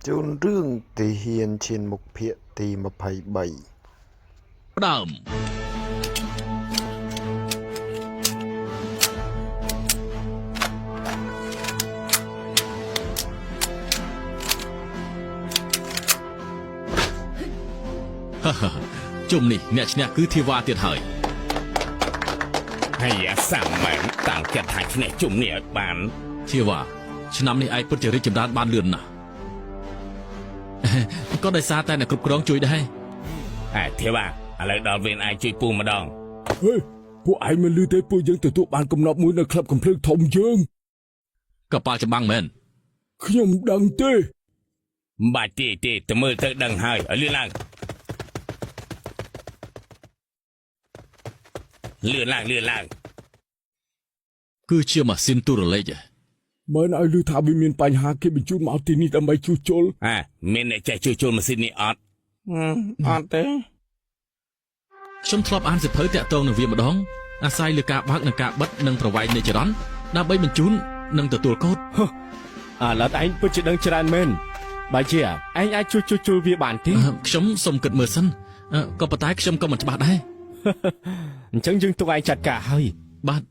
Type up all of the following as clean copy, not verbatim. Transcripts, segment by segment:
ជូនរឿងទាហានឈានមុខភាគទី23 ផ្ដើម ជុំនេះអ្នកឈ្នះគឺធីវ៉ាទៀតហើយ ហើយអាសាំមែនតាំងចិត្តថាឈ្នះជុំនេះឲ្យបាន ធីវ៉ាឆ្នាំនេះឯងពិតជារីកចម្រើនបានលឿនណាស់ ក៏ដោយសារតែអ្នកគ្រប់គ្រងជួយដែរ អែធីវ៉ាឥឡូវដល់វេនឯងជួយពូម្ដង ហេពួកឯងមិនលឺទេពួកយើងទទួលបានកំណប់មួយនៅក្លឹបកំភ្លើងធំយើង កប៉ាល់ចម្បាំងមែន ខ្ញុំដឹងទេ មិនបាច់ទេទេទៅមើលទៅដឹងហើយឲ្យលឿនឡើងលឿនឡើងលឿនឡើង គឺជាម៉ាស៊ីនទូរលេខ មែនឲ្យលឺថាវាមានបញ្ហាគេបញ្ជូនមកទីនេះដើម្បីជួសជុល អាមានអ្នកចេះជួសជុលម៉ាស៊ីននេះអត់អត់ទេ ខ្ញុំធ្លាប់អានសៀវភៅតាក់ទងនឹងវាម្ដងអាស្រ័យលើការបើកនិងការបិទនិងប្រវែងនៃចរន្តដើម្បីបញ្ជូននិងទទួលកូដ អាឡិតឯងពិតជាដឹងច្រើនមែនបើជាឯងអាចជួយជួសជុលវាបានទេ ខ្ញុំសុំគិតមើលសិនក៏ប៉ុន្តែខ្ញុំក៏មិនច្បាស់ដែរ អញ្ចឹងយើងទុកឯងចាត់ការហើយ បាទ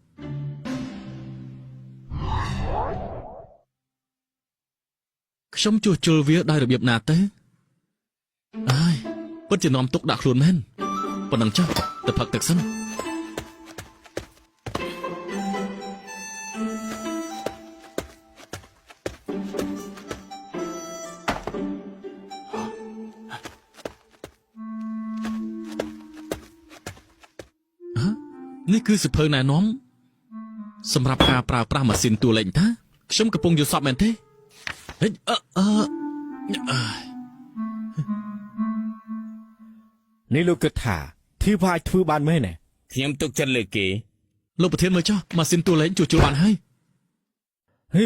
ខ្ញុំជួសជុលវាដោយរបៀបណាទៅអើយពិតជានាំទុកដាក់ខ្លួនមែនប៉ុណ្ណឹងចុះទៅផឹកទឹកសិន នេះគឺសៀវភៅណែនាំសម្រាប់ការប្រើប្រាស់ម៉ាស៊ីនតួលេខតាខ្ញុំកំពុងយល់សប្តិមែនទេហេអឺអឺអើយ នេះលោកគិតថាធីវ៉ាអាចធ្វើបានមែនទេ ខ្ញុំទុកចិត្តលើគេ លោកប្រធានមើលចុះម៉ាស៊ីនតួលេខជួសជុលបានហើយ ហេ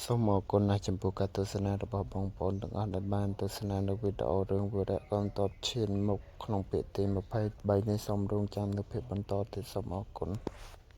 សូមអរគុណណាស់ចំពោះការទស្សនារបស់បងប្អូនទាំងអស់ដែលបានទស្សនានៅវីដេអូរឿងវីរៈកងទ័ពឈានមុខក្នុងភាគទី23នេះសូមរងចាំនៅភាគបន្តទៀតសូមអរគុណ។